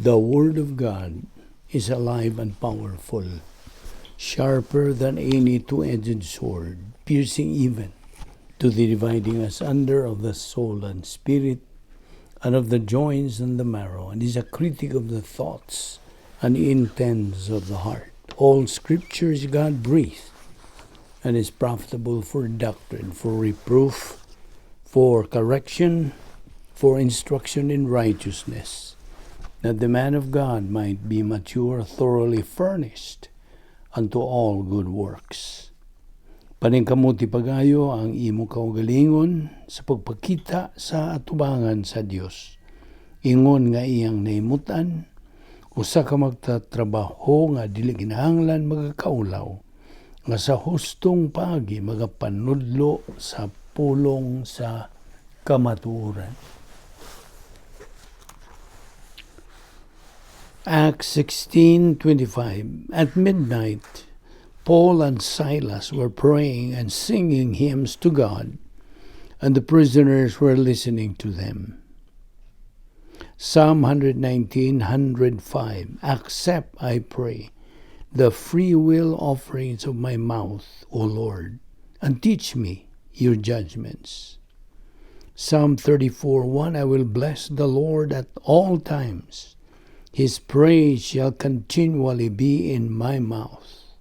The Word of God is alive and powerful, sharper than any two-edged sword, piercing even to the dividing asunder of the soul and spirit, and of the joints and the marrow, and is a critic of the thoughts and intents of the heart. All Scripture is God-breathed, and is profitable for doctrine, for reproof, for correction, for instruction in righteousness, that the man of God might be mature, thoroughly furnished unto all good works. Paningkamuti pag-ayo ang imo kaugalingon sa pagpakita sa atubangan sa Dios. Ingon nga iyang nahimutan, usa ka magtatrabaho nga dili kinahanglan magakaulaw, nga sa hustong paagi magapanudlo sa pulong sa kamatuoran. Acts 16:25. At midnight, Paul and Silas were praying and singing hymns to God, and the prisoners were listening to them. Psalm 119:105. Accept, I pray, the free will offerings of my mouth, O Lord, and teach me your judgments. Psalm 34:1. I will bless the Lord at all times. His praise shall continually be in my mouth.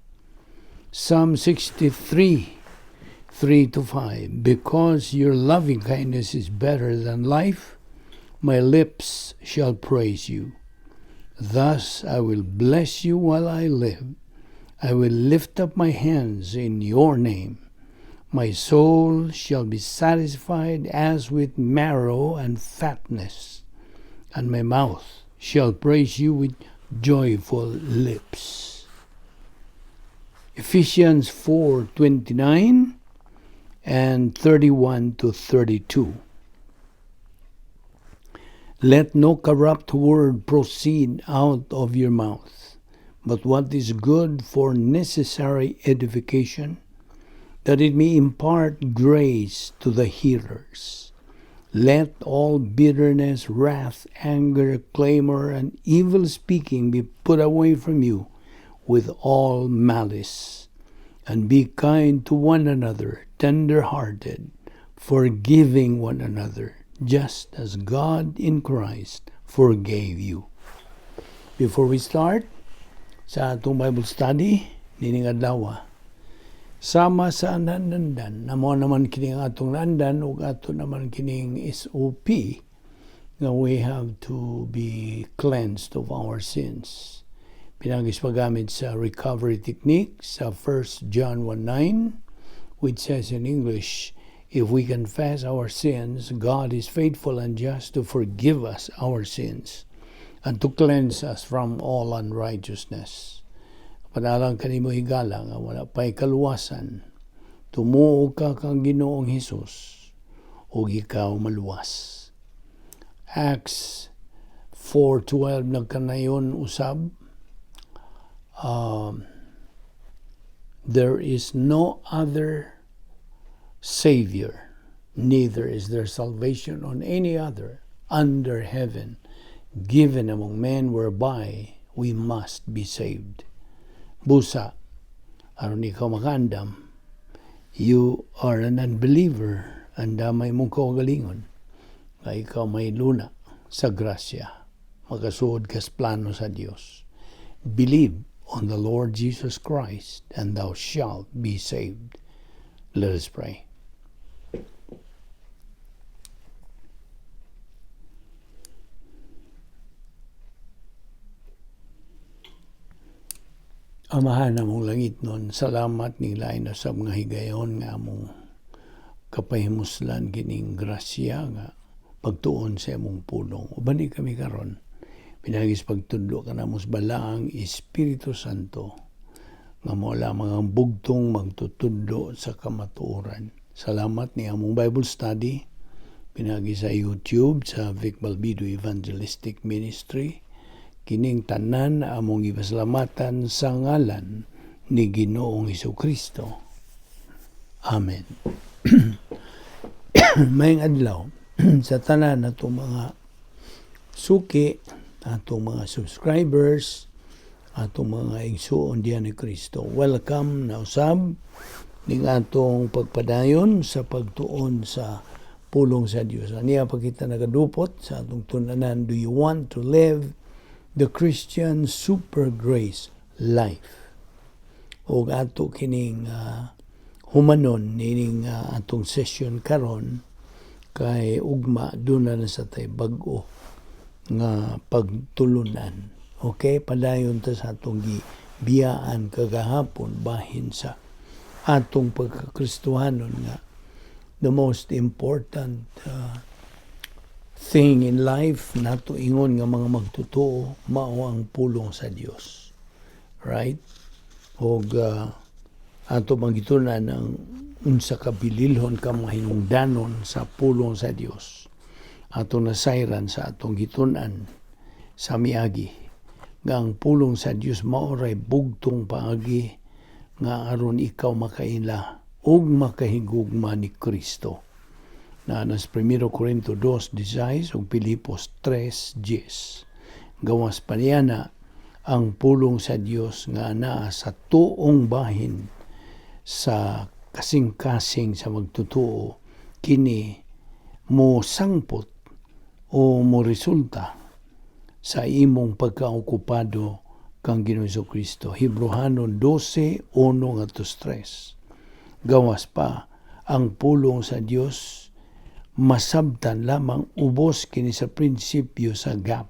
Psalm 63:3-5. Because your loving kindness is better than life, my lips shall praise you. Thus I will bless you while I live. I will lift up my hands in your name. My soul shall be satisfied as with marrow and fatness, and my mouth shall praise you with joyful lips. Ephesians 4:29 and 31-32. Let no corrupt word proceed out of your mouth, but what is good for necessary edification, that it may impart grace to the hearers. Let all bitterness, wrath, anger, clamor, and evil speaking be put away from you with all malice. And be kind to one another, tender-hearted, forgiving one another, just as God in Christ forgave you. Before we start sa atong Bible study, nining adlaw, sama sa nandandan, namo naman kining atong nandan ug ato naman kining SOP nga we have to be cleansed of our sins. Pinagis paggamit sa recovery technique sa 1 John 1:9, which says in English, if we confess our sins, God is faithful and just to forgive us our sins and to cleanse us from all unrighteousness. Panalang kanimo higala nga wala pa'y kaluwasan, tumuo ka kang Ginoong Hesus ug ikaw maluwas. Acts 4:12 nagkanayon usab, there is no other Savior, neither is there salvation on any other under heaven given among men whereby we must be saved. Busa, aron ikaw makaandam, you are an unbeliever, andamay mong kaugalingon, nga ikaw may luna sa grasya, makasuod kas plano sa Dios. Believe on the Lord Jesus Christ, and thou shalt be saved. Let us pray. Amahan among langit nun, salamat ning lain na sa mga higayon nga among kapahimuslan kining grasya nga pagtuon sa among pulong. Uban ni kami karon, pinagis pagtudlo ka namo sa balaang Espiritu Santo nga mo lamang ang bugtong magtutudlo sa kamatuoran. Salamat ni among Bible study pinagi sa YouTube sa Vic Balbido Evangelistic Ministry. Kining tanan among gipasalamatan sa ngalan ni Ginoong Hesukristo. Amen. Maayong adlaw sa tanan natong mga suki Atong mga subscribers, atong mga igsuon diyan ni Kristo. Welcome na usab ning atong pagpadayon sa pagtuon sa pulong sa Dios. Aniya pa kita nagadupot sa atong tun-anan, "Do you want to live the Christian super grace life?" O ato kining humanon nining atong session karon kay ugma duna na sa tay bag-o nga pagtulunan. Okay, padayon ta sa atong gibiyaan kagahapon bahin sa atong pagkakristuhanon nga the most important thing in life nato ingon nga mga magtotoo mao ang pulong sa Dios. Right? Og ato magitunan ang unsa ka bililhon ka mahinungdanon sa pulong sa Dios. Ato nasayran sa atong gitun-an sa miagi nga ang pulong sa Dios mao ray bugtong paagi nga aron ikaw makaila ug makahigugma ni Kristo. Na nas 1 Corinto 2:16 ug Filipos 3:10. Gawas pa niya na ang pulong sa Dios nga naa sa tuong bahin sa kasing-kasing sa magtotoo, kini mo sangpot o mo resulta sa imong pagkaokupado kang Ginoong Kristo. Hebreohanon 12:1 ngadto 3. Gawas pa, ang pulong sa Dios masabtan lamang ubos kini sa prinsipyo sa GAP.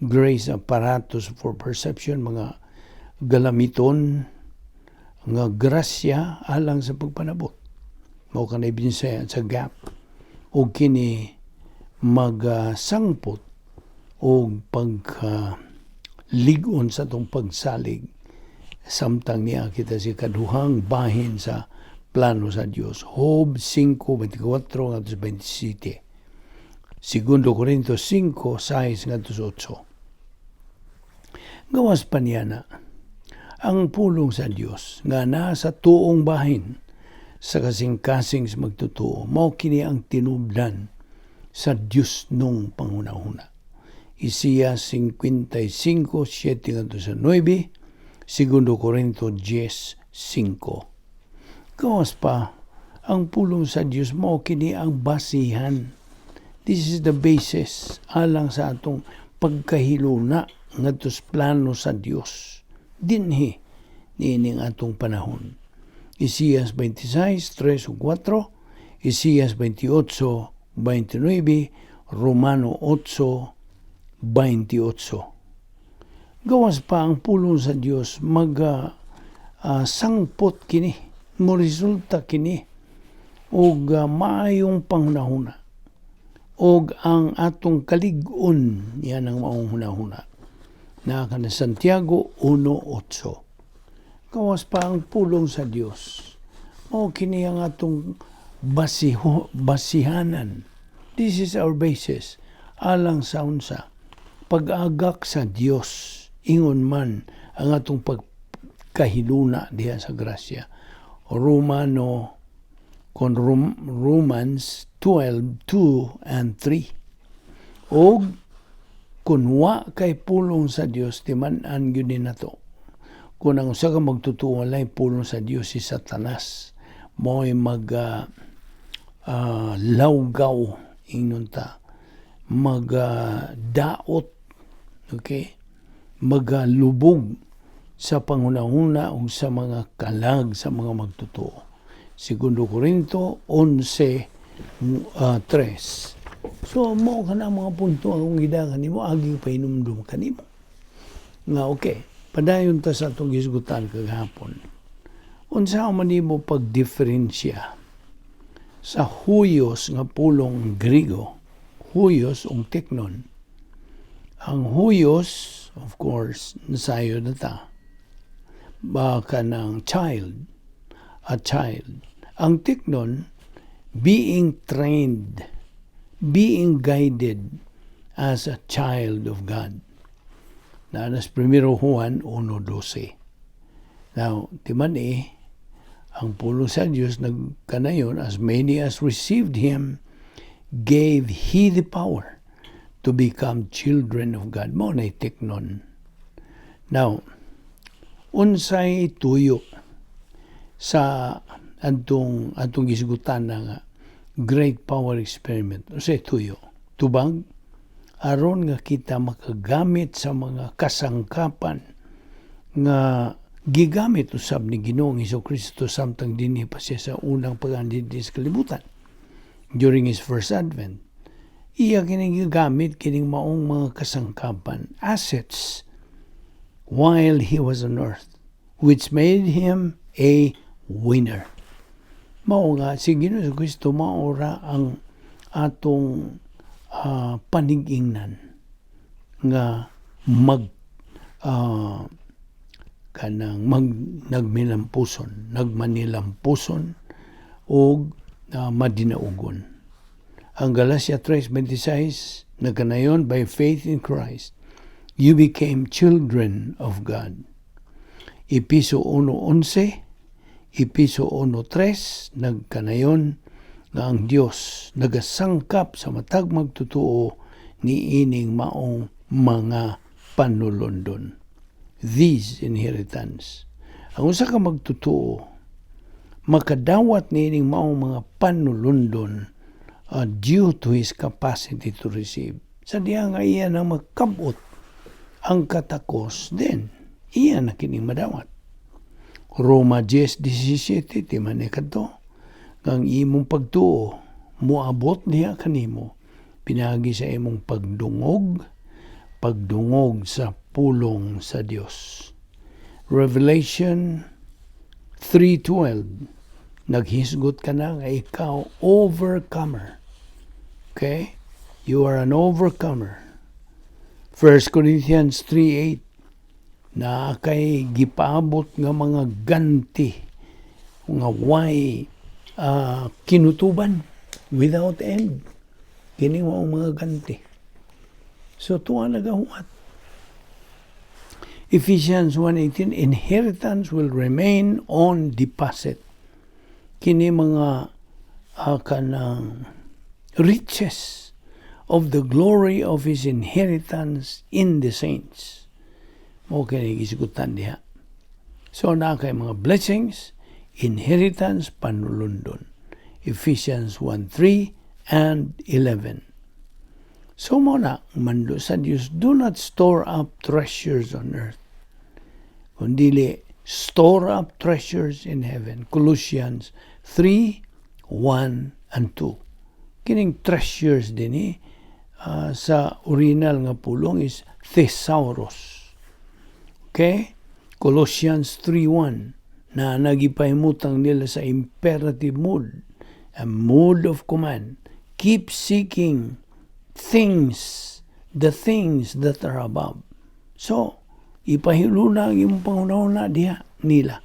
Grace Apparatus for Perception, mga galamiton nga grasya alang sa pagpanabot. Mao kanay binsaya sa GAP. O kini magsangpot og pagka lig-on sa atong pagsalig samtang niya kita si kaduhang bahin sa plano sa Dios. Job 5:24 ngadto 27. Segundo Corinto 5:6 ngadto 8. Gawas pa niya na ang pulong sa Dios nga nasa tuong bahin sa kasing-kasing sa magtotoo, mao kini ang tinubdan sa Dios nung panghuna-huna. Isaias 55:7 ngadto sa 9, Segundo Corinto 10:5. Gawas pa, ang pulong sa Dios mao kini ang basihan. This is the basis alang sa atong pagkahiluna ngadto sa plano sa Dios dinhi niining atong panahon. Isaias 26:3 ug 4, Isaias 28:29, Romano 8:28. Gawas pa, ang pulong sa Dios mag sangpot kini, mo resulta kini og maayong panghunahuna og ang atong kalig-on yan ang maong hunahuna na kana Santiago 1:8. Gawas pa, ang pulong sa Dios mao kini ang atong basihanan. This is our basis alang sa unsa pag-agak sa Dios ingon man ang atong pagkahiluna diha sa grasya. Romano kon Romans 12:2 and 3. Og kung wa kay pulong sa Dios, timan-an gyud ni nato. Kung ang usa ka magtotoo walay pulong sa Dios, si Satanas mo'y mag lawgaw, ingnon ta, mag daot, okay, magalubog sa panghunahuna ug sa mga kalag sa mga magtotoo. Segundo Corinto 11, 3. So mao kana mga punto akong gidakan nimo, agi pahinumdum kanimo. Nga okay, padayon ta sa atong gisgutan kagahapon. Unsa man nimo pagdiferensya sa huyos nga pulong Griego, huyos ug teknon? Ang huyos, of course, nasayo na ta. Baka ng child, a child. Ang teknon, being trained, being guided as a child of God. Na nas 1 Juan 1:12. Now, timan eh, ang pulong sa Diyos nagkanayon, "As many as received Him, gave He the power to to become children of God. Mao na teknon. Now, unsay tuyo sa atong atong gisgutan na nga great power experiment? Unsay tuyo? Tubag aron nga kita makagamit sa mga kasangkapan nga gigamit usab ni Ginoong Kristo samtang dinhi pa siya sa unang pag-anhi sa kalibutan during his first advent. Iya kining gigamit kining maong mga kasangkapan, assets, while he was on earth, which made him a winner. Mao nga si Ginoong Kristo mao ra ang atong panigingnan nga mag kanang mag nagmilampuson, nagmanilampuson og madinaugon. Ang Galatia 3:26 nagkanayon, "By faith in Christ, you became children of God." Epeso 1:11, Epeso 1:3 nagkanayon nga ang Dios nagasangkap sa matag magtotoo ni ining maong mga panulondon. These inheritance. Ang usa ka magtotoo makadawat niining maong mga panulondon due to his capacity to receive. Sa diha nga iya na magkabot ang katakos, then iya na kining madawat. Roma 10:17, ti man kadto ang imong pagtuo moabot niya kanimo pinagi sa imong pagdungog, pagdungog sa pulong sa Dios. Revelation 3:12, naghisgot ka na nga ikaw overcomer. Okay? You are an overcomer. 1 Corinthians 3:8, na kay gipaabot nga mga ganti nga way kinutuban, without end kini mao mga ganti. So tuwa nagahuat. Ephesians 1:18, inheritance will remain on deposit. Kini mga kanang riches of the glory of his inheritance in the saints mo kini gisgutan diha. So na kay mga blessings, inheritance, panulundon. Ephesians 1:3 and 11. So mo na mando sa Dios, do not store up treasures on earth, kundili store up treasures in heaven. Colossians 3:1 and 2. Kining treasures dinhi sa original nga pulong is thesaurus. Okay? Colossians 3:1 na nagipahimutang nila sa imperative mood, a mood of command. Keep seeking things, the things that are above. So, ipahiluna ang imong panghunahuna diha nila.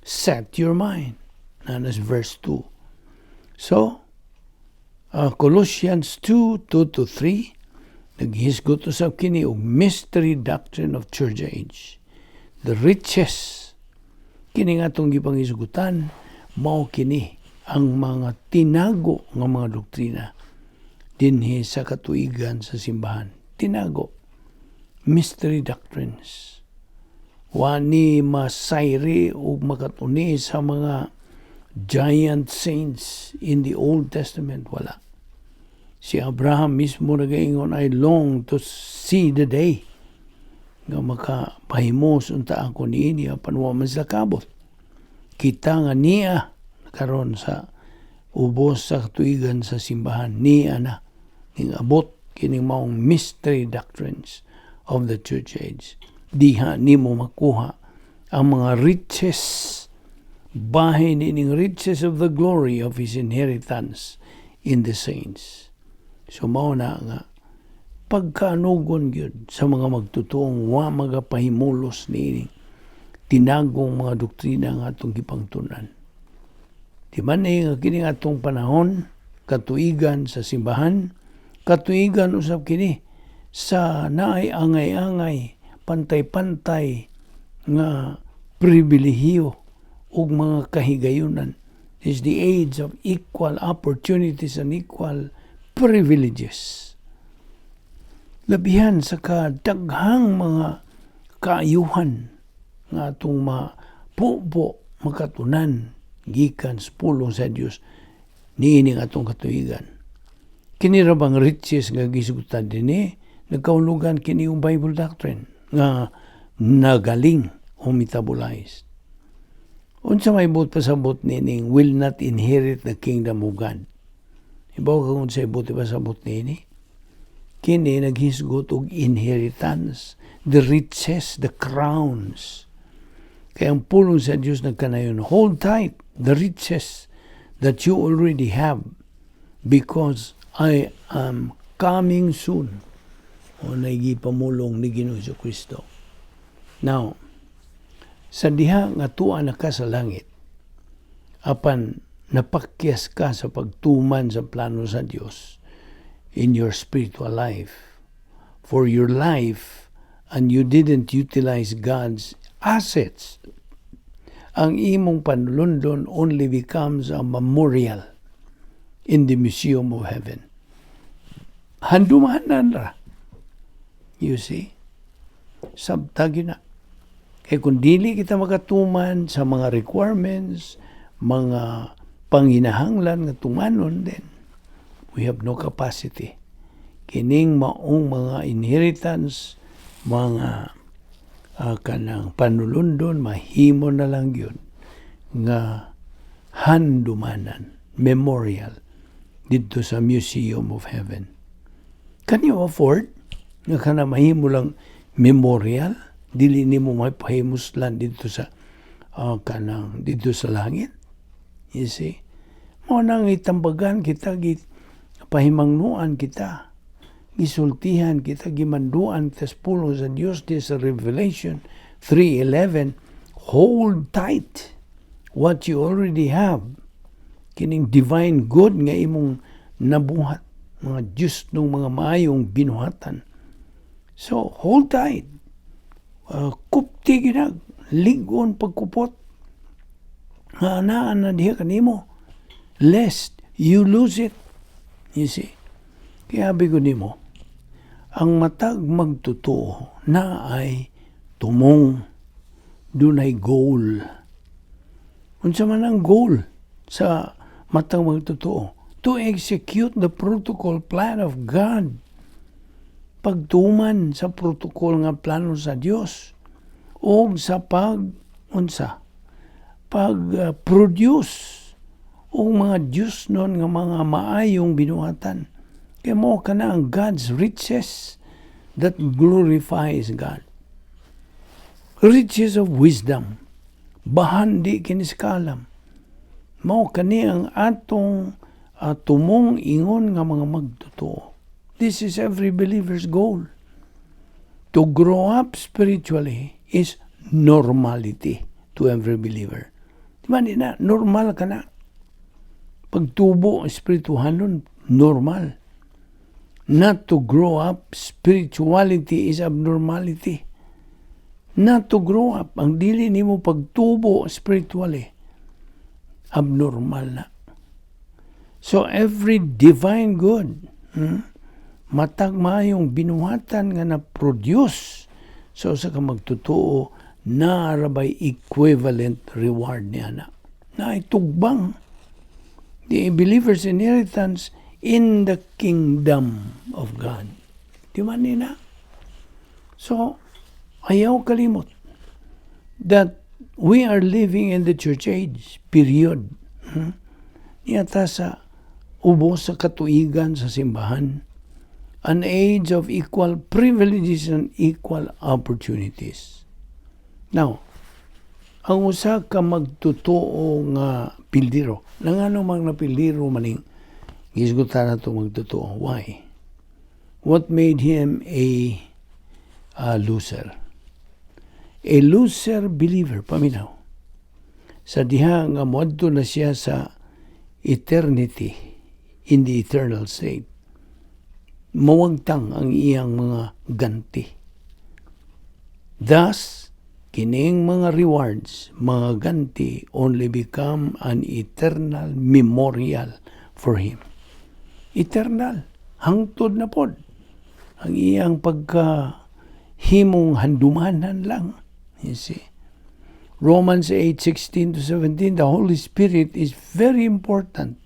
Set your mind. Nanas verse 2. So, Colossians 2:2 to 3, naghisgot usab kini og mystery doctrine of church age. The riches kini nga atong gipanghisgutan mao kini ang mga tinago nga mga doktrina dinhi sa katuigan sa simbahan. Tinago. Mystery doctrines. Wani masayri ug makatuni sa mga giant saints in the Old Testament, wala. Si Abraham mismo nagaingon, "I long to see the day nga makapahimos unta ako niini," apan wa man sila kabot. Kita nga niya karon sa ubos sa katuigan sa simbahan, niya na ning abot kining maong mystery doctrines of the church age. Diha nimo makuha ang mga riches, bahin ining riches of the glory of his inheritance in the saints. So mao na nga pagkaanugon gyud sa mga magtutuong wa magapahimulos niini tinagong mga doktrina nga atong gipangtunan. Di man eh nga kini atong panahon, katuigan sa simbahan, katuigan usab kini sa naay angay-angay, pantay-pantay nga pribilehiyo ug mga kahigayunan. Is the age of equal opportunities and equal privileges. Labihan sa kadaghang mga kaayuhan nga atong mapupo, makatunan gikan sa pulong sa Dios niining atong katuigan. Kini ra bang riches nga gisgutan dinhi, nagkahulugan kini yung Bible doctrine nga nagaling o metabolized. Unsa may buot pasabot nining "will not inherit the kingdom of God"? Ibaw ka kung unsay buot pasabot niini? Kini naghisgot og inheritance, the riches, the crowns. Kaya ang pulong sa Dios nagkanayon, hold tight the riches that you already have because I am coming soon. O naigipamulong ni Ginoong Kristo. Now, sa diha nga tuwa na ka sa langit, apan napakyas ka sa pagtuman sa plano sa Dios in your spiritual life, for your life, and you didn't utilize God's assets, ang imong panulundon only becomes a memorial in the museum of heaven. Handumanan ra. You see? Sabtagi na. Kaya kung dili kita makatuman sa mga requirements, mga panginahanglan nga tumanon, then we have no capacity. Kining maong mga inheritance, mga kanang panulundon, mahimo na lang yun nga handumanan, memorial, didto sa Museum of Heaven. Can you afford nga kana mahimo lang memorial, dili nimo mapahimuslan didto sa kanang didto sa langit? You see? Mao nang itambagan kita, pahimangnuan kita, gisultihan kita, gimanduan kita sa pulong sa Dios di sa Revelation 3:11, hold tight what you already have. Kining divine good nga imong nabuhat, mga Diyos ng mga maayong binuhatan. So, hold tight. Kupti ginag, ligon pagkupot. Nga anaan na diha kanimo, lest you lose it. You see? Kaya abi ko nimo, ang matag magtotoo na ay tumong, dunay goal. Unsa man ang goal sa matag magtotoo? To execute the protocol plan of God. Pagtuman sa protocol nga plano sa Dios o sa pag unsa pag produce og mga Dios nun nga mga maayong binuhatan. Kay mao kana ang God's riches that glorifies God. Riches of wisdom. Bahandi kini sa kaalam. Mao kani ang atong tumong ingon nga mga magtotoo. This is every believer's goal. To grow up spiritually is normality to every believer. Di ba, di na, normal ka na. Pagtubo espirituhanon, normal. Not to grow up, spirituality is abnormality. Not to grow up, ang dili nimo pagtubo spiritually, abnormal na. So every divine good, matag maayong binuhatan nga na-produce sa usa ka magtotoo, naa rabay equivalent reward niya na. Na itugbang the believer's inheritance in the kingdom of God. Di ba nina? So, ayaw kalimot that we are living in the church age period. Niyata sa ubos sa katuigan sa simbahan. An age of equal privileges and equal opportunities. Now, ang usa ka magtotoo nga pildiro. Nangano mang napildiro maning gisgutan nato magtotoo? Why? What made him a loser? A loser believer, paminaw. Sa diha nga moadto na siya sa eternity, in the eternal state, mawagtang ang iyang mga ganti. Thus, kining mga rewards, mga ganti, only become an eternal memorial for him. Eternal. Hangtod na pod. Ang iyang pagka himong handumanan lang. You see? Romans 8:16 to 17, the Holy Spirit is very important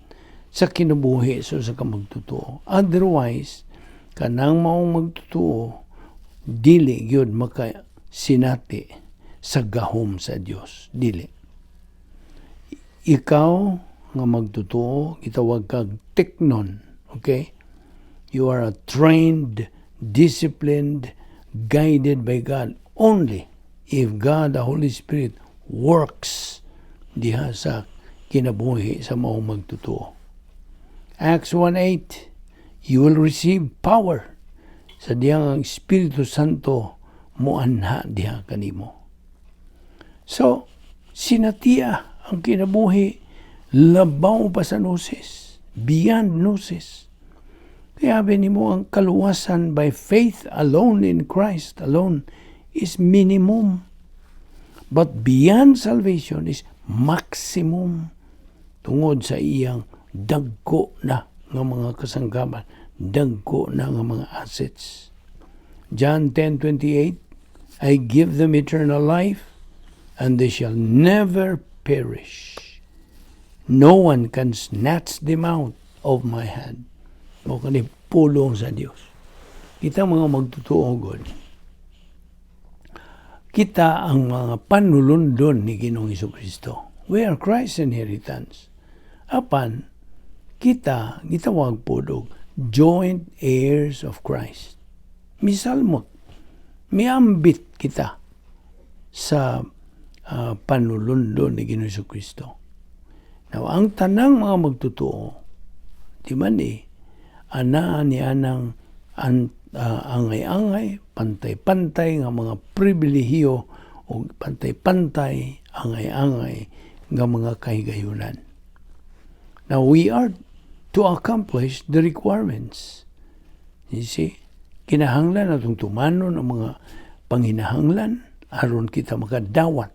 sa kinabuhi sa usa ka magtotoo. Otherwise, kanang maong magtotoo, dili gyud makasinati sa gahom sa Dios. Dili. Ikaw nga magtotoo, gitawag kag teknon. Okay? You are a trained, disciplined, guided by God only if God, the Holy Spirit, works diha sa kinabuhi sa maong magtotoo. Acts 1:8, you will receive power sa diyang ang Espiritu Santo moanha diha kanimo. So, sinatia ang kinabuhi labaw pa sa gnosis, beyond gnosis. Kaya nimo ang kaluwasan by faith alone in Christ alone is minimum. But beyond salvation is maximum tungod sa iyang dagko na nga mga kasangkapan, dagko na nga mga assets. John 10:28, "I give them eternal life, and they shall never perish. No one can snatch them out of my hand." Mao kani pulong sa Dios. Kita mga magtotoo god, kita ang mga panulundon ni Ginoong Kristo. We are Christ's inheritance. Apan, kita gitawag pod og joint heirs of Christ. Misalmot, miambit kita sa panulundon ni Ginoong Kristo. Now, ang tanang mga magtotoo, di man eh, ana ni anang angay-angay, pantay-pantay nga mga pribilehiyo o pantay-pantay, angay-angay nga mga kahigayunan. Now, we are to accomplish the requirements. You see? Kinahanglan atong tumanon ang mga panginahanglan aron kita makadawat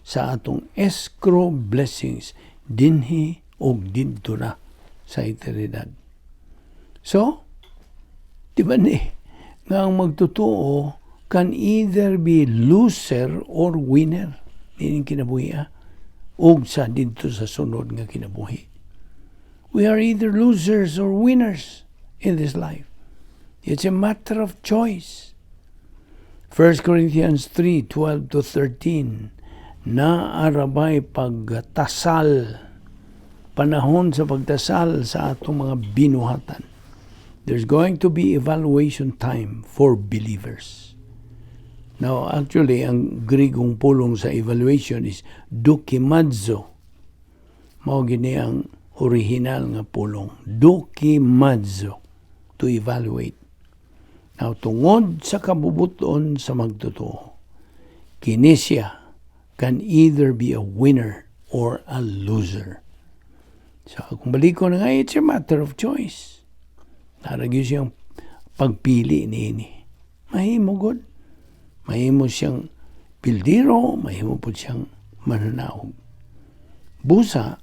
sa atong escrow blessings dinhi og didto na sa eternidad. So, di ba ni, nga ang magtotoo can either be loser or winner nining kinabuhi og sa didto sa sunod nga kinabuhi. We are either losers or winners in this life. It's a matter of choice. 1 Corinthians 3:12 to 13, naa ra bay pagtasal, panahon sa pagtasal sa atong mga binuhatan. There's going to be evaluation time for believers. Now, actually, ang Grigong pulong sa evaluation is dokimazo. Mao gini ang original nga pulong. Dokimazo. To evaluate. Now, tungod sa kabubuton sa magtotoo, kini siya can either be a winner or a loser. So, kung balik ko na nga, it's a matter of choice. Naa ra gyud siyang pagpili niini. Mahimo god. Mahimo siyang pildiro, mahimo pod siyang mananaog. Busa,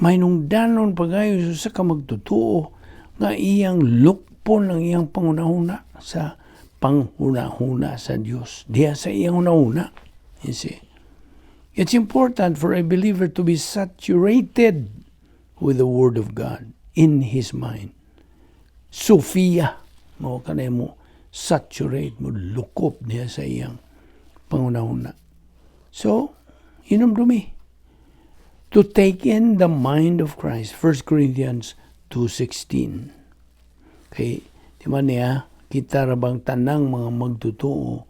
mahinungdanon pagayo sa ka magtotoo nga iyang lukpon ang iyang panghunahuna sa panghunahuna sa Dios. Diha sa iyang hunahuna. You see? It's important for a believer to be saturated with the Word of God in his mind. Sophia, mo kanay mo saturate mo, lukop niya sa iyang panghunahuna. So, hinumdumi. To take in the mind of Christ, 1 Corinthians 2:16. Kay, di ba niya, kita ra bang tanang mga magtotoo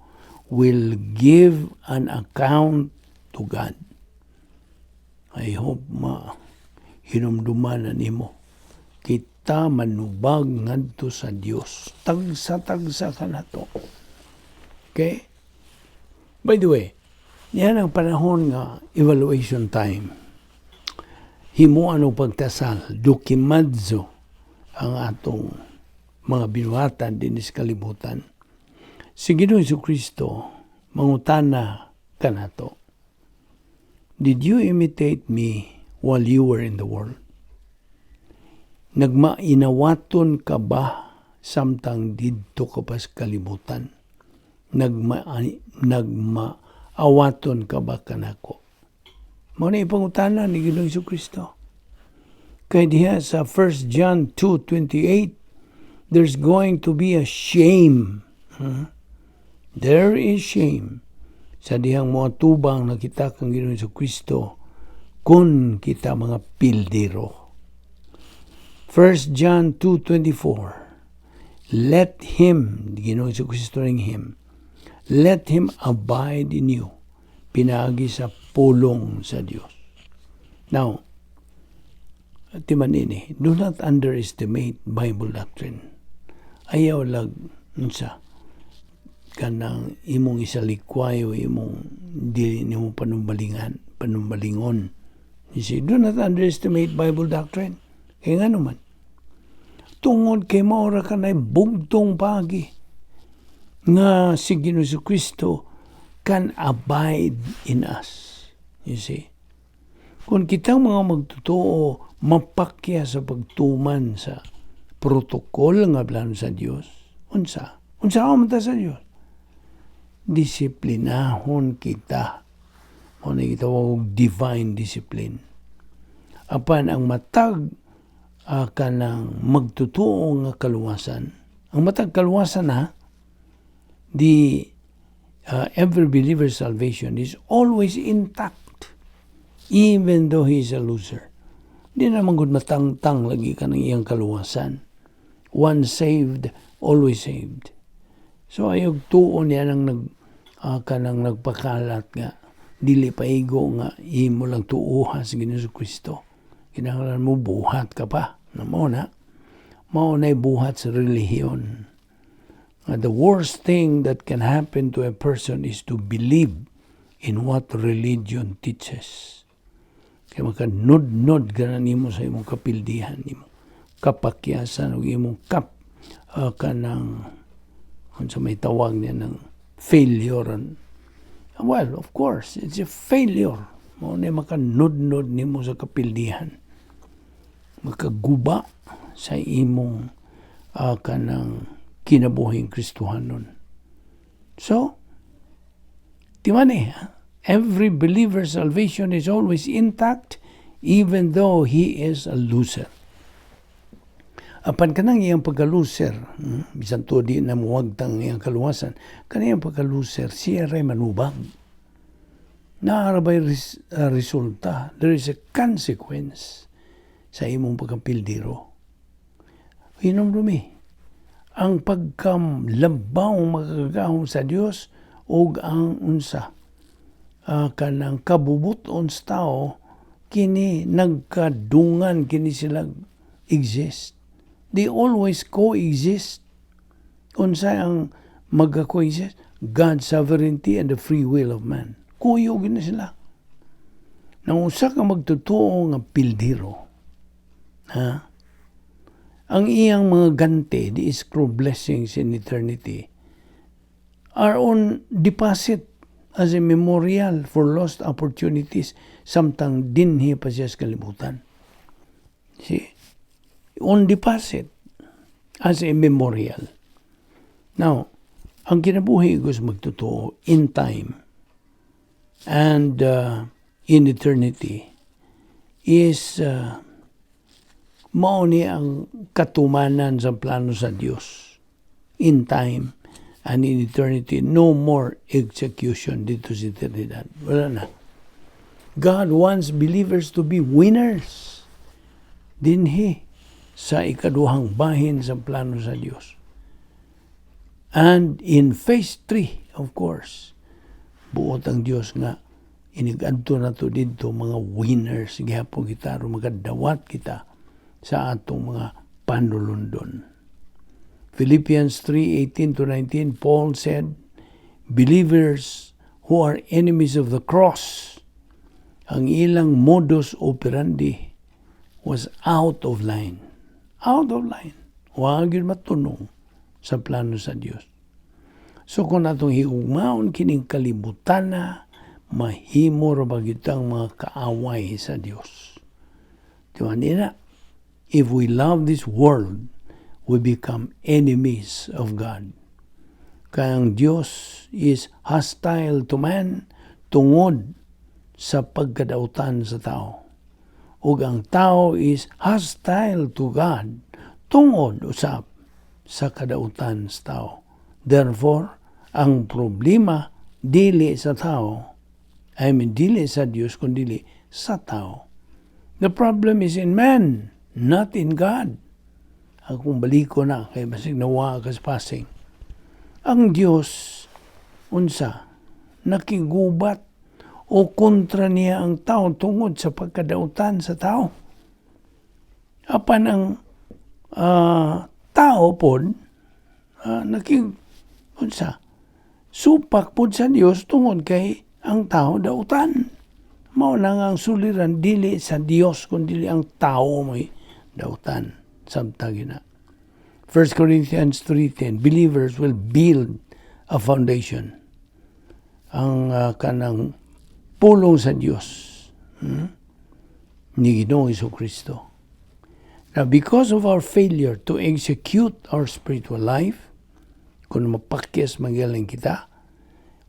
will give an account to God. I hope ma hinumduman na nimo. Kita manubag ngadto sa Dios. Tagsa-tagsa ka nato. Okay? By the way, yan ang panahon nga evaluation time. Himuan og pagtasal, dokimazo ang atong mga binuhatan dinhi sa kalibutan. Si Ginoong Kristo mangutana kanato. "Did you imitate me while you were in the world?" Nagmainawaton ka ba Samtang didto ka pa sa kalibutan. Nagmaawaton ka ba kanako? Mao na ipangutana ni Ginoong Kristo. Kay diha sa 1 John 2:28, there's going to be a shame. Huh? There is shame sa dihang moatubang na kita kang Ginoong Kristo kung kita mga pildiro. 1 John 2:24, "Let him," Ginoong Kristo ring "him," "let him abide in you," pinaagi sa pulong sa Dios. Now, timan ini, do not underestimate Bible doctrine. Ayaw lag unsa kanang imong isalikway o imong dili nimo panumbalingan, panumbalingon. You see, do not underestimate Bible doctrine. Kaya nga naman, tungod kay mao ra kanay bugtong pagi nga si Ginoong Kristo can abide in us. You see? Kung kitang mga magtotoo mapakya sa pagtuman sa protocol nga plano sa Dios, unsa? Unsa man ta sa Dios? Disiplinahon kita. Mao na gitawag og divine discipline. Apan ang matag kanang magtotoo nga kaluwasan. Ang matag kaluwasan ha, the every believer's salvation is always intact even though he is a loser. Di naman gud matangtang lagi ka ng iyang kaluwasan. Once saved, always saved. So ayog tuon niya nang kanang nagpakalat nga dili pa igo nga imo lang tuuha sa Ginoong Kristo. Kinahanglan mo buhat ka pa. Na mao na. Mao na'y buhat sa relihiyon. The worst thing that can happen to a person is to believe in what religion teaches. Kaya makanudnod ka na nimo sa imong kapildihan nimo. Kapakyasan o imong kanang unsa may tawag niya ng failure. Well, of course, it's a failure. Mao na makanudnod nimo sa kapildihan. Makaguba sa imong kanang kinabuhing Kristohanon. So, timani, ha? Every believer's salvation is always intact even though he is a loser. Apan kanang iyang pagka-loser, bisan to di na muwagtang iyang kaluwasan, kanang iyang pagka-loser, siya ray manubag. Naa ra bay resulta? There is a consequence sa imong pagkapildiro. Hinumdumi, ang pagkamlabaw makagagahom sa Dios ug ang unsa kanang kabubuton sa tao, kini nagkadungan, kini sila exist. They always coexist. Unsa ang magka-coexist? God's sovereignty and the free will of man. Kuyog na sila. Nang usa ka magtotoo nga pildiro, ha? Ang iyang mga gante, the escrow blessings in eternity, are on deposit as a memorial for lost opportunities samtang dinhi pa siya sa kalibutan. See? On deposit as a memorial. Now, ang kinabuhi ko sa magtotoo in time and in eternity is mao ni ang katumanan sa plano sa Dios in time and in eternity. No more execution dito sa eternidad. Wala na. God wants believers to be winners dinhi sa ikaduhang bahin sa plano sa Dios. And in phase 3, of course, buot ang Dios nga inigadto na to didto, mga winners gihapon kita aron makadawat kita sa atong mga panulundon. Philippians 3:18 to 19, Paul said, believers who are enemies of the cross, ang ilang modus operandi was out of line. Out of line. Wa gyud matunong sa plano sa Dios. So kung atong higugmaon kining kalibutan na, mahimo ra ba kitang mga kaaway sa Dios? Di ba nila? If we love this world, we become enemies of God. Kaya ang Diyos is hostile to man tungod sa pagkadautan sa tao. Ug ang tao is hostile to God tungod usab sa kadautan sa tao. Therefore, ang problema dili sa tao, I mean, dili sa Diyos, kundi sa tao. The problem is in man, not in God. Akong baliko na, kay basig nawa ka sa passing. Ang Diyos, unsa, nakigubat o kontra niya ang tao tungod sa pagkadautan sa tao. Apan ang tao pod, naking, unsa, supak pod sa Dios tungod kay ang tao dautan. Mao na nga ang suliran dili sa Dios kundi ang tao may dautan. Samtang gina. 1 Corinthians 3:10, believers will build a foundation. Ang kanang pulong sa Dios ni Ginoong Kristo. Now, because of our failure to execute our spiritual life, kung mapakyas magaling kita,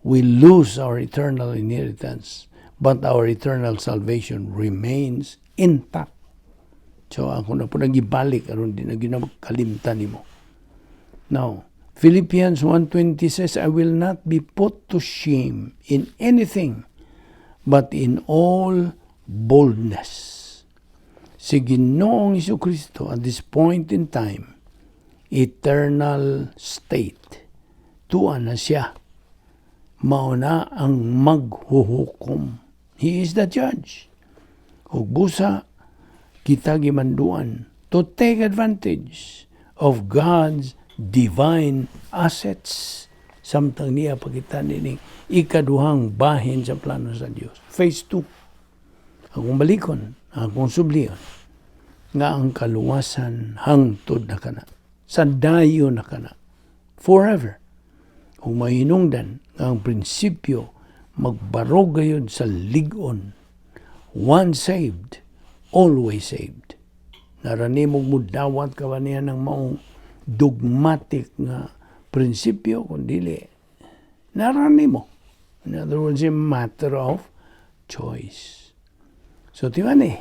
we lose our eternal inheritance, but our eternal salvation remains intact. So ako na po nagibalik aron di na ginakalimtan nimo. Now, Philippians 1:20 says, "I will not be put to shame in anything, but in all boldness." Si Ginoong Kristo at this point in time, eternal state, tuwa na siya. Mao na ang maghuhukom. He is the judge. Ug busa, kita gimanduan to take advantage of God's divine assets samtang niya pakita nining ikaduhang bahin sa plano sa Dios. Phase 2. Akong balikon, akong sublion, nga ang kaluwasan hangtod na kana. Sa dayo na kana. Forever. Kung mahinungdan nga ang prinsipyo magbarog gayud sa lig-on. Once saved, always saved. Naranimog mo dawat ka ba niya ng maong dogmatic nga prinsipyo, kung dili, narani mo. In other words, a matter of choice. So, timan eh,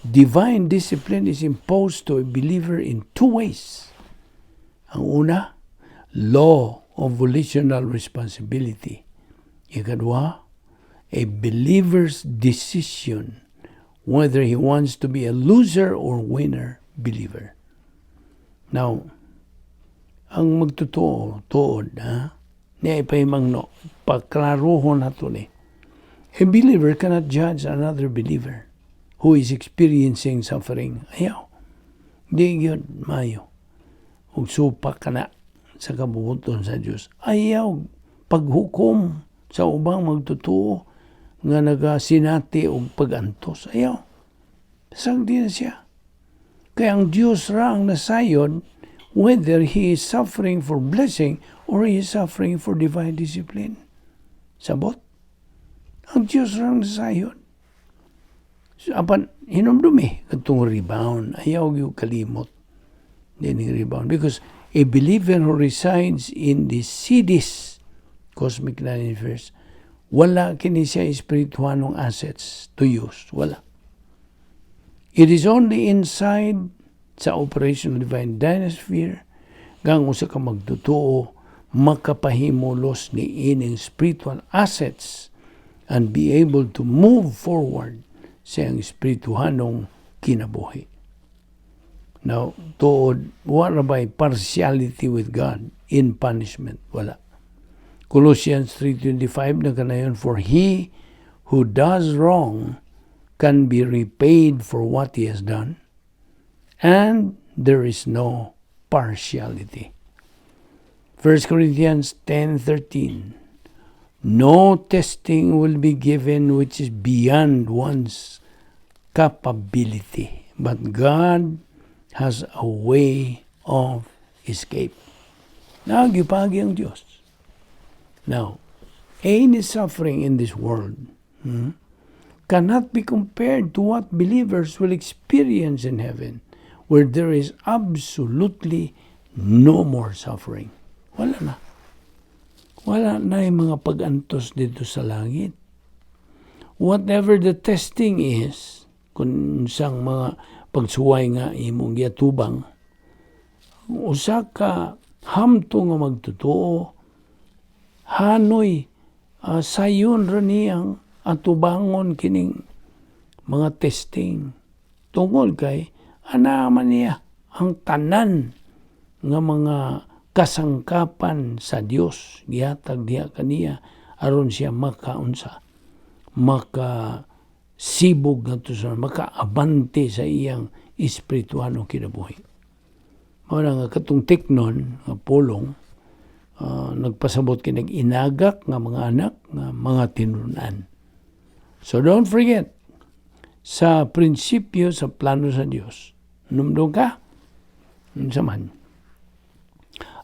divine discipline is imposed to a believer in two ways. Ang una, law of volitional responsibility. Ikadwa, a believer's decision whether he wants to be a loser or winner believer. Now, ang magtotoo, tuod, ha? Niya ipahimangno, paklaruhon na to ni. A believer cannot judge another believer who is experiencing suffering. Ayaw. Di yun, mayo. Ug supak ka na sa kabubuton sa Diyos. Ayaw paghukom sa ubang magtotoo nga nagasinati og pagantos. Ayaw. Sagdi na siya. Kaya ang Diyos ra ang nasayon whether he is suffering for blessing or he is suffering for divine discipline. Sabot. Ang Diyos ra ang nasayon. So, apan, hinumdumi, katong rebound. Ayaw yung kalimot. Din rebound. Because a believer who resides in the CDs, cosmic universe, wala kini siya espirituanong assets to use. Wala. It is only inside sa operational divine dynasphere nga ang usa ka magtotoo makapahimulos ni ining spiritual assets and be able to move forward sa iyang espirituhanong kinabuhi. Now, tuod, wala ba partiality with God in punishment? Wala. Colossians 3:25 na kanayon, "For he who does wrong can be repaid for what he has done, and there is no partiality." 1 Corinthians 10:13, "No testing will be given which is beyond one's capability, but God has a way of escape." Nagyupagi ang Diyos. Now, any suffering in this world cannot be compared to what believers will experience in heaven where there is absolutely no more suffering. Wala na. Wala na yung mga pag-antos didto sa langit. Whatever the testing is, kung unsang mga pagsuway nga imong giatubang, usa ka hamtong nga magtotoo, hanoy sayon ra niyang atubangon kining mga testing. Tungod kay ana man niya ang tanan nga mga kasangkapan sa Dios gihatag diha kaniya aron siya makaunsa, maka sibog ngadto sa makaabante sa iyang espiritual kinabuhi. Mao na nga katong teknon nga pulong nagpasabot kay nag-inagak nga mga anak nga mga tinun-an. So don't forget sa prinsipyo sa plano sa Dios. Numdum ka? Unsa man?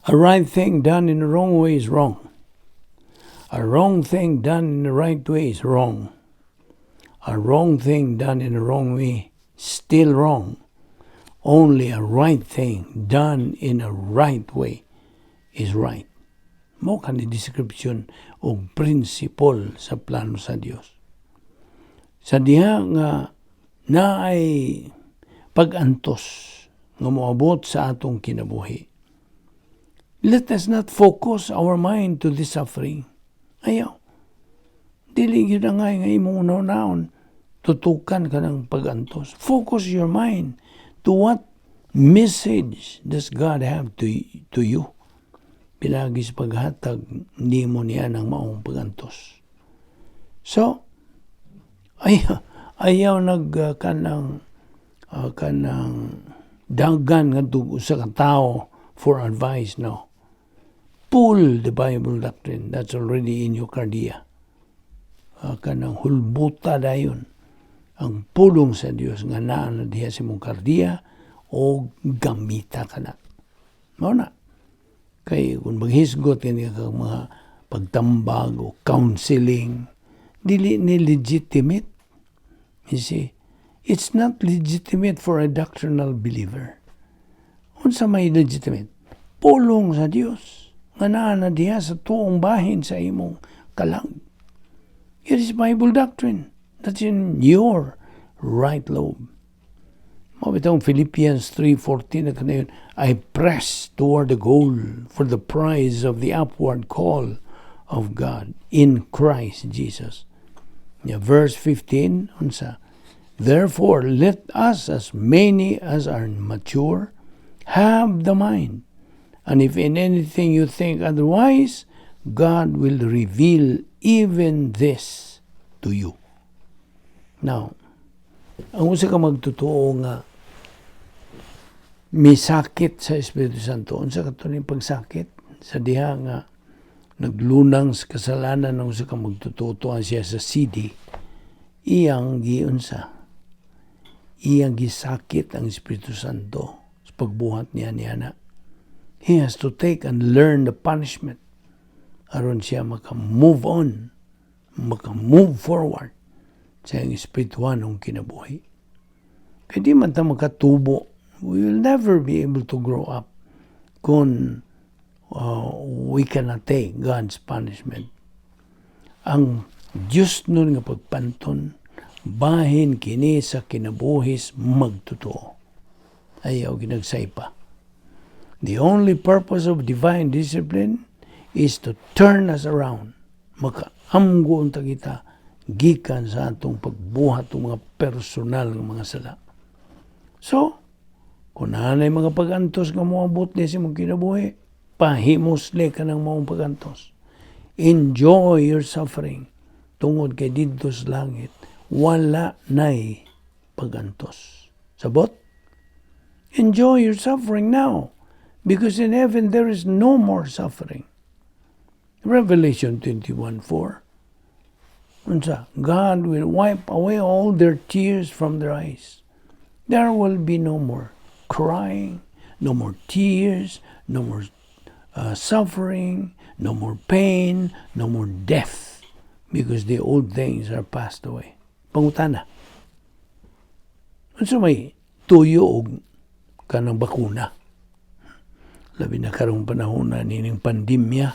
A right thing done in the wrong way is wrong. A wrong thing done in the right way is wrong. A wrong thing done in the wrong way, still wrong. Only a right thing done in a right way is right. Mao kani description o principle sa plano sa Dios. Sa diha nga naay pag-antos nga moabot sa atong kinabuhi, let us not focus our mind to the suffering. Ayaw. Dili gyud nga imong unahon tutukan ka ng pag-antos. Focus your mind to what message does God have to you. Pinagi sa paghatag nimo niya ng maong pagantos. So, ay, ayaw nag kanang dagan ngadto usa ka tawo for advice, no. Pull the Bible doctrine that's already in your kardiya. Kanang hulbuta dayon ang pulong sa Dios nga naa na diha sa imong kardiya o gamita ka na. Mao na. Kay kung maghisgot kani ka mga pagtambag o counseling, dili ni legitimate. You see, it's not legitimate for a doctrinal believer. Unsa may legitimate? Pulong sa Dios nga naa na diha sa tuong bahin sa imong kalag. It is Bible doctrine that's in your right lobe. Mao bitong Philippians 3:14 na kanayon, "I press toward the goal for the prize of the upward call of God in Christ Jesus." Yeah, verse 15, unsa? "Therefore, let us, as many as are mature, have the mind. And if in anything you think otherwise, God will reveal even this to you." Now, ang usa ka magtotoo nga misakit sa Espiritu Santo, unsa kato ning pagsakit? Sa diha nga naglunang sa kasalanan ng usa ka magtotoo siya sa CD, iyang giunsa, iyang gisakit ang Espiritu Santo sa pagbuhat niya niya na. He has to take and learn the punishment aron siya maka-move on, maka-move forward sa iyang espirituanong kinabuhi. Kaya di man ta makatubo, we will never be able to grow up kung we cannot take God's punishment. Ang Diyos nun nga pagpanton, bahin kini sa kinabuhis magtotoo. Ayaw ginagsaypa. The only purpose of divine discipline is to turn us around. Makaamgo unta kita gikan sa atong pagbuhat ng mga personal nga mga sala. So, kung naanay mga pag-antos nga moabot ni sa imong kinabuhi, pahimusli ka ng maong pag-antos. Enjoy your suffering. Tungod kay didto sa langit, wala nay pag-antos. Sabot? Enjoy your suffering now, because in heaven there is no more suffering. Revelation 21:4. Unsa? God will wipe away all their tears from their eyes. There will be no more crying, no more tears, no more suffering, no more pain, no more death, because the old things are passed away. Pangutana. Unsa may tuyo og Kanang bakuna. Labi na karong panahon na nining pandemya.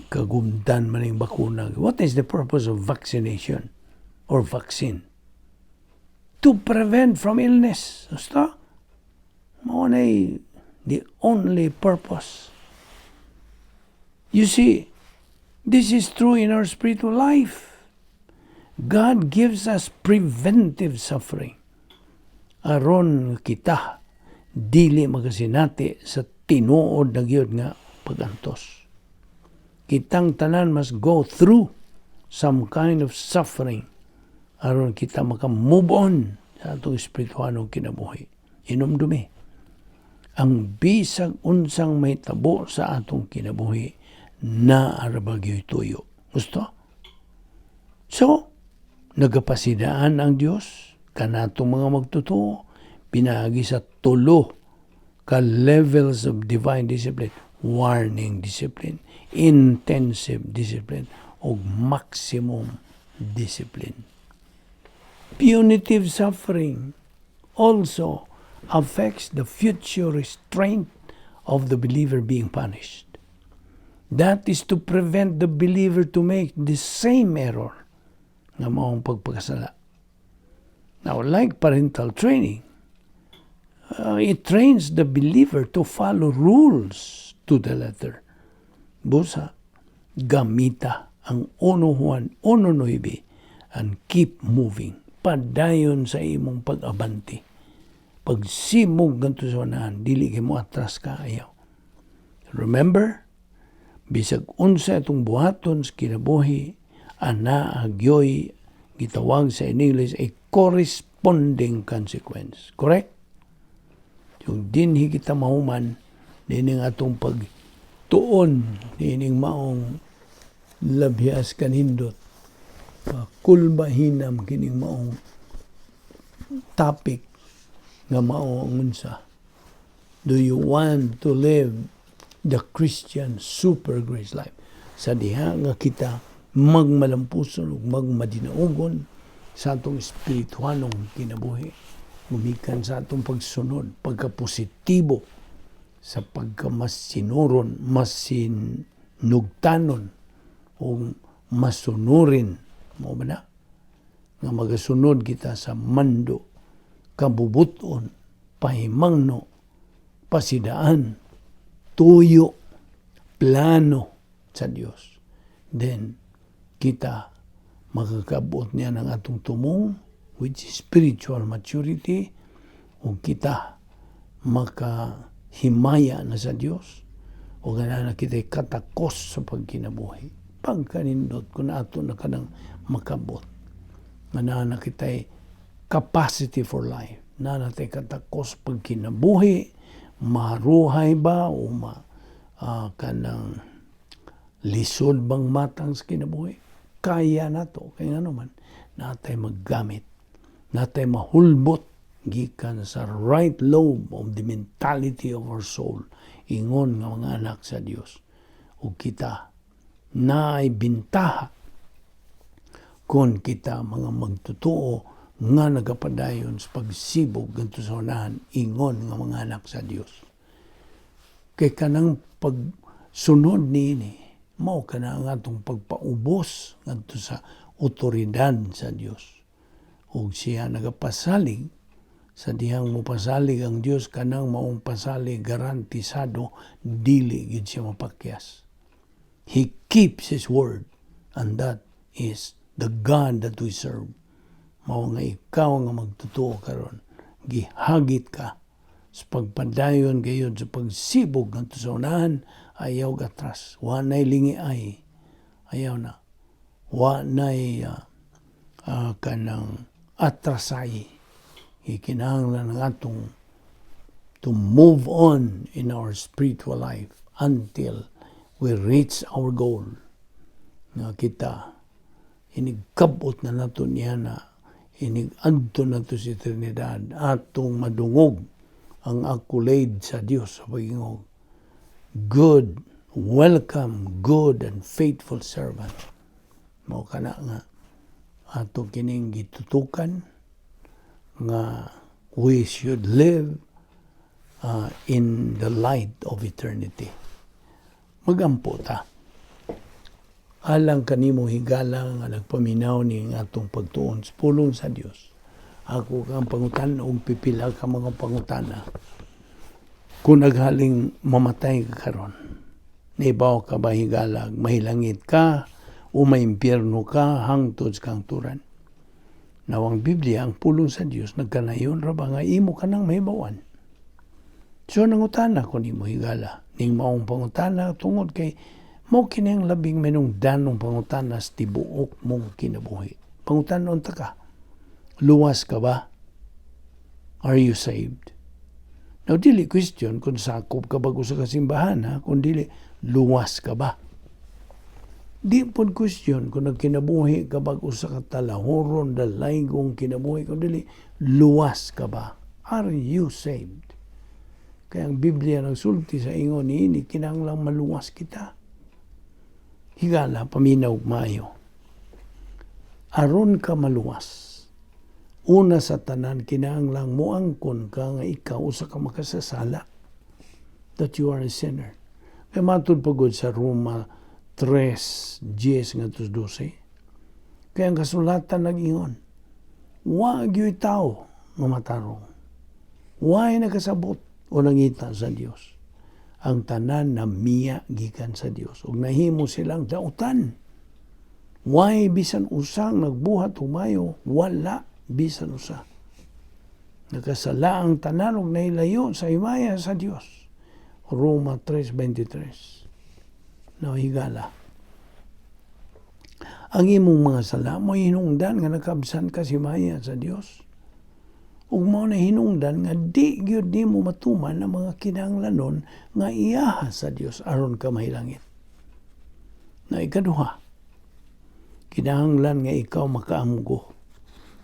Kagumdan man ning bakuna. What is the purpose of vaccination or vaccine? To prevent from illness. Basta? Mao na the only purpose. You see, this is true in our spiritual life. God gives us preventive suffering aron kita dili makasinati sa tinuod na gyud nga pagantos. Kitang tanan must go through some kind of suffering aron kita maka-move on sa atong espirituhanong kinabuhi. Hinumdumi, ang bisag unsang mahitabo sa atong kinabuhi, naa ra ba gyoy tuyo. Gusto? So, nagapasidaan ang Dios kanatong mga magtotoo pinaagi sa tulo ka levels of divine discipline: warning discipline, intensive discipline, o maximum discipline. Punitive suffering also affects the future restraint of the believer being punished. That is to prevent the believer to make the same error nga maong pagpakasala. Now, like parental training, it trains the believer to follow rules to the letter. Busa, gamita ang 1 Juan 1.9 and keep moving. Padayon sa imong pag-abante. Pagsimog ngadto sa unahan, dili kay mo atras ka, ayaw. Remember, bisag unsa itong buhaton sa kinabuhi, anaa gyoy gitawag sa in English a corresponding consequence. Correct? Yung dinhi kita mahuman, nining atong pagtuon, nining maong labhias kanindot, kulba hinam kining maong topic nga mao ang unsa. Do you want to live the Christian super grace life? Sa diha nga kita magmalampuson ug magmadinaugon sa atong espirituhanong kinabuhi, gumikan sa atong pagsunod, pagkapositibo sa pagkamasinuron, masinugtanon o masunurin mo ba na nga magasunod kita sa mando, kabubuton, pahimangno, pasidaan, tuyo, plano sa Dios. Then kita makakabot niya ng atong tumong, which is spiritual maturity, ug kita makahimaya na sa Dios o gana na kita katakos sa pagkinabuhi. Pagkanindot kung ato na kanang makabot nga naa na kita'y capacity for life, naa na tay katakos pagkinabuhi, maruhay ba o ma kanang lisod bang matang sa kinabuhi, kaya nato kay ngano man natay maggamit, natay mahulbot gikan sa right lobe of the mentality of our soul ingon nga mga anak sa Dios. Ug kita naay bintaha kon kita mga magtotoo nga nagapadayon sa pagsibog ngadto sa unahan ingon nga mga anak sa Dios, kay kanang pagsunod niini mao kana ang atong pagpaubos ngadto sa otoridad sa Dios ug siya nagapasalig. Sa dihang mopasalig ang Dios, kanang maong pasalig garantisado, dili gid siya mapakyas. He keeps His word, and that is the God that we serve. Mao nga ikaw nga magtotoo karon, gihagit ka sa pagpadayon gayud sa pagsibog ngadto sa unahan. Ayaw atras, wa nay lingi ay, ayaw na, wa nay kanang atrasay. Ikinahanglan ng atong to move on in our spiritual life until we reach our goal nga kita inigkabot na nato niya na inig-adto nato sa eternidad, atong madungog ang accolade sa Dios sa pag-ingog, "Good, welcome, good and faithful servant." Mao kana nga ato kining gitutukan nga We should live in the light of eternity. Magampo ta. Alang kanimo, higala, nga nagpaminaw ni atong pagtuon sa pulong sa Dios. Ako kang pangutan og pipila ka mga pangutana. Kung naghaling mamatay ka karon, nahibaw ka ba, higala, mahilangit ka o maimpyerno ka hangtod sa kahangturan? Now, ang Biblia, ang pulong sa Dios, nagkanayon ra ba nga imo ka nang mahibawan? So nangutana ko nimo, higala, ning maong pangutana tungod kay mao kini ang labing manungdanong pangutana sa tibuok mong kinabuhi. Pangutanon ta ka. Luwas ka ba? Are you saved? Now, dili question kung sakop ka ba sa kasimbahan, ha? Kung dili, luwas ka ba? Di pod question kung nagkinabuhi ka ba usa ka talahoron, dalaygong kinabuhi, kung dili, luwas ka ba? Are you saved? Kaya ang Biblia nagsulti sa ingon niini, kinahanglang maluwas kita. Higala, paminaw maayo. Aron ka maluwas, una sa tanan, kinahanglang moangkon ka nga ikaw usa ka makasasala. That you are a sinner. Kay matud pagod sa Roma 3:10 ngadto 12. Kaya ang kasulatan nag-ingon, wa gyuy tao nga matarong. Way nakasabot o nangita sa Dios. Ang tanan namiya gikan sa Dios ug nahimo silang dautan. Way bisan usang nagbuhat humayo, wala bisan usa. Nakasala ang tanan ug nahilayo sa himaya sa Dios. Roma 3:23. Now, higala. Ang imong mga sala mo hinungdan nga nakabsan ka sa himaya sa Dios. Ug mao na hinungdan nga di gyud nimo matuman ang mga kinahanglanon nga iyaha sa Dios aron ka mahilangit. Na ikaduha, kinahanglan nga ikaw makaamgo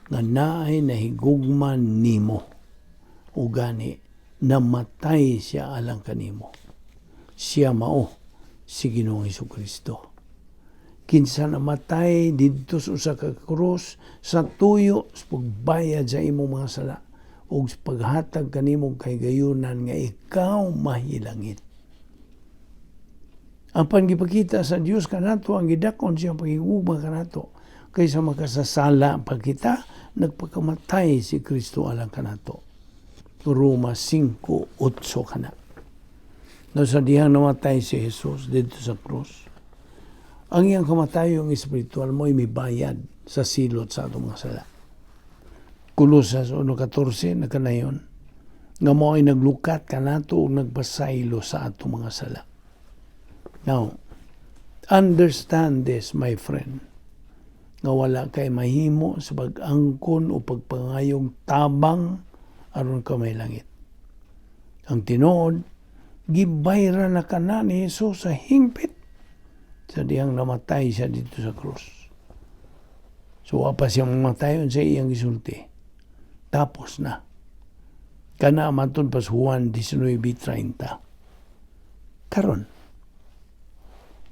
nga naay nahigugma nimo ug gani namatay siya alang kanimo. Siya mao si Ginoong Kristo. Kinsa namatay didto sa usa ka krus sa tuyo sa pagbayad sa imong mga sala ug sa paghatag kanimo kahigayunan nga ikaw mahilangit. Ang gipakita sa Dios kanato ang gidakon siyang pagigugma kanato kaysa makasasala pa kita, nagpakamatay si Kristo alang kanato. Roma 5:8 kana. No, sa dihang namatay si Jesus didto sa krus, ang iyang kamatayong espiritual mo mibayad sa silot sa atong mga sala. Kolosas 1:14 nakanayon nga mao ay naglukat kanato ug nagpasaylo sa atong mga sala. Now, understand this, my friend, nga wala kay mahimo sa pag-angkon o pagpangayong tabang aron ka mahilangit. Ang tinuod, gibayra na kana ni Jesus sa hingpit sa dihang namatay siya didto sa krus. So, wa pa siya mamatay sa iyang gisulti. Tapos na. Kana matud pa sa Juan 19:30. Karon,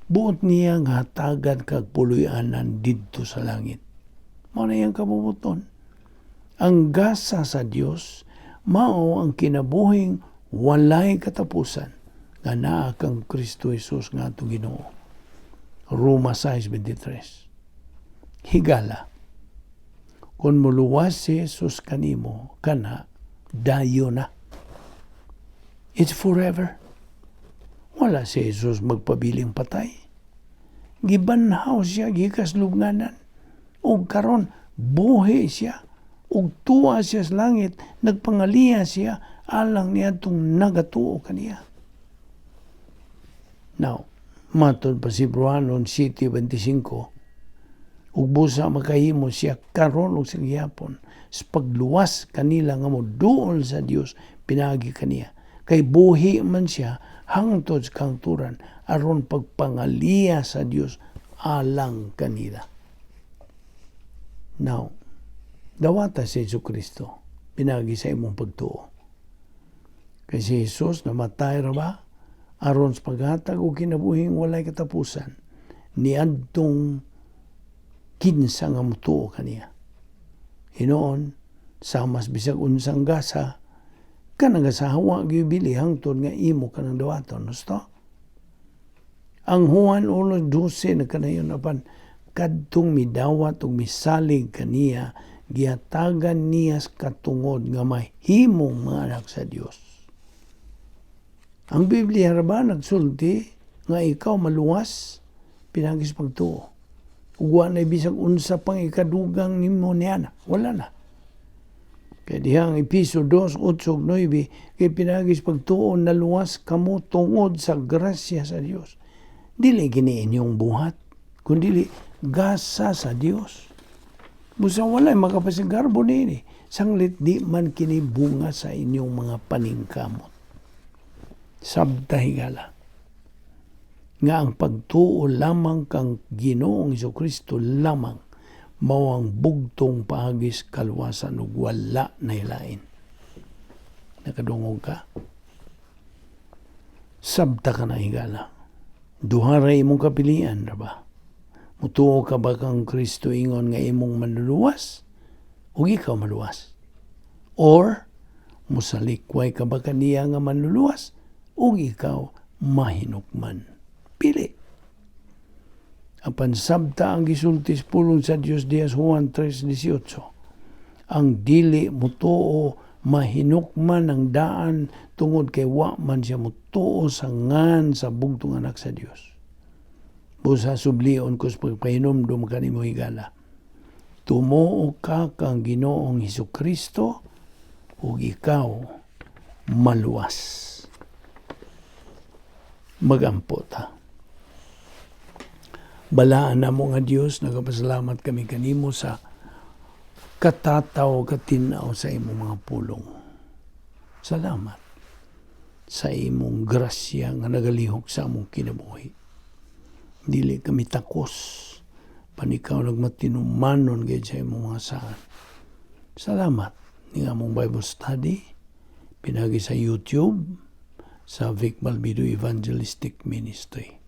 buot niya nga hatagan kag puloy-anan didto sa langit. Mao na iyang kabubuton. Ang gasa sa Dios mao ang kinabuhing walay katapusan nga naa kang Kristo Jesus nga atong Ginoo. Roma 6:23. Higala, kung muluwas si Jesus kanimo, kana, dayo na. It's forever. Wala si Jesus magpabiling patay. Gibanhaw siya gikas lubnganan. Ug karon buhi siya. Ug tuwa siya sa langit, nagpangaliya siya alang niadtong nagatuo kaniya. Now, matod pa si Hebreohanon 7:25, ug busa makahimo siya karon ug sa gihapon sa pagluwas kanila nga moduol sa Dios pinaagi kaniya. Kay buhi man siya hangtod sa kahangturan aron pagpangaliya sa Dios alang kanila. Now, dawata si Jesu Kristo pinaagi sa imong pagtuo. Kay si Jesus namatay ra ba aron sa paghatag og kinabuhing walay katapusan niadtong kinsa nga motuo kaniya. Hinuon, Samas bisag unsang gasa, kanang gasa wa gyud bili hangtod nga imo kanang dawaton, husto? Ang Juan 1:12 nagkanayon, "Apan kadtong midawat ug misalig kaniya, gihatagan niya katungod nga mahimong mga anak sa Dios." Ang Biblia ra ba nagsulti nga ikaw maluwas pinaagi sa pagtuo? Ug wa na bisag unsa pang ikadugang nimo niana, wala na. Kaya dihang Epeso 2, 8, 9, "Kay pinaagi sa pagtuo naluwas kamo tungod sa grasya sa Dios. Dili kini inyong buhat, kundi gasa sa Dios." Busa walay makapasigarbo niini. Sanglit di man kini bunga sa inyong mga paningkamot. Sabta, higala, nga ang pagtuo lamang kang Ginoong Kristo lamang mao ang bugtong paagi sa kaluwasan ug wala na lain. Nakadungog ka? Sabta ka na, higala. Duha ra imong kapilian ra ba? Mutuo ka ba kang Kristo ingon nga imong manluluwas ug ikaw maluwas? Or musalikway ka ba kaniya nga manluluwas ug ikaw mahinukman? Pili. Apan sabta ang gisulti sa pulong sa Dios diha sa Juan 3:18. Ang dili mutuo mahinukman ang daan tungod kay wa man siya mutuo sa ngan sa bugtong anak sa Dios. Busa sublion ko sa pagpahinumdum kanimo, higala. Tumuo ka kang Ginoong Hesus Kristo ug ikaw maluwas. Magampo ta. Balaan namo nga Dios, nagapasalamat kami kanimo sa katataw katinaw sa imong mga pulong. Salamat sa imong grasya nga nagalihok sa among kinabuhi. Dili kami takos pan ikaw nagmatinumanon gayud sa imong mga saad. Salamat ning among Bible study pinagi sa YouTube sa Vic Balbido Evangelistic Ministry.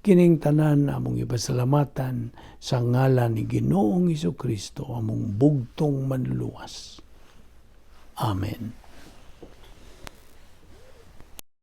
Kining tanan among ipasalamatan sa ngalan ni Ginoong Kristo, among bugtong manluluwas. Amen.